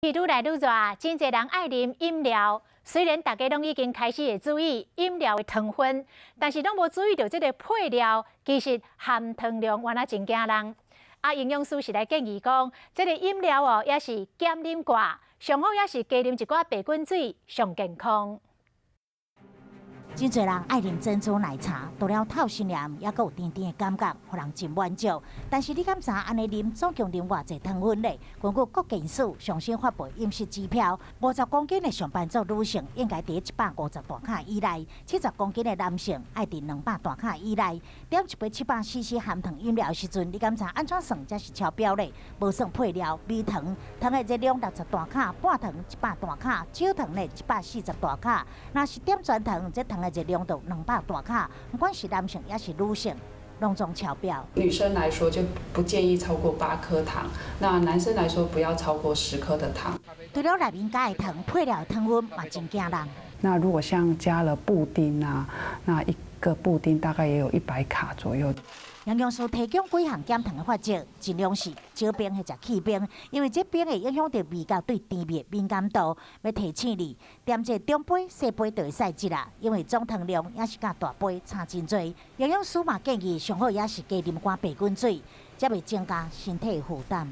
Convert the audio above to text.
天愈來愈熱，真濟人愛啉飲料。雖然大家攏已經開始會注意飲料的糖分，但是攏無注意著這个配料，其實含糖量原來真驚人。啊，營養師是來建議講，這个飲料哦，抑是減啉寡，上好抑是加啉一寡白滾水，上健康。真濟人愛啉珍珠奶茶，除了透心涼，猶閣有甜甜的感覺，予人真滿足。但是你敢知按呢啉總共啉偌濟糖分咧？根據國健署上新發布飲食指標，50公斤的上班族女性應該佇150大卡以內，70公斤的男性愛佇200大卡以內。點一杯700 CC 含糖飲料的時陣，你敢知按怎算才是超標咧？無算配料，微糖，糖的熱量60大卡，半糖100大卡，少糖咧140大卡。若是點全糖，這糖的熱量就200大卡，毋管是男性抑是女性，攏總超標。女生來說就不建議超過8顆糖，那男生來說不要超過10顆的糖。除了內面加的糖，配料糖分嘛真驚人。那如果像加了布丁啊，那一個布丁大概也有100卡左右。營養師提供幾項減糖的法則，盡量是少冰或者去冰，因為這冰會影響著味覺對甜味的敏感度。欲提醒你，點這中杯、細杯就會使這啦，因為總糖量抑是佮大杯差真濟。營養師嘛建議，上好抑是加啉寡白滾水，才袂增加身體負擔。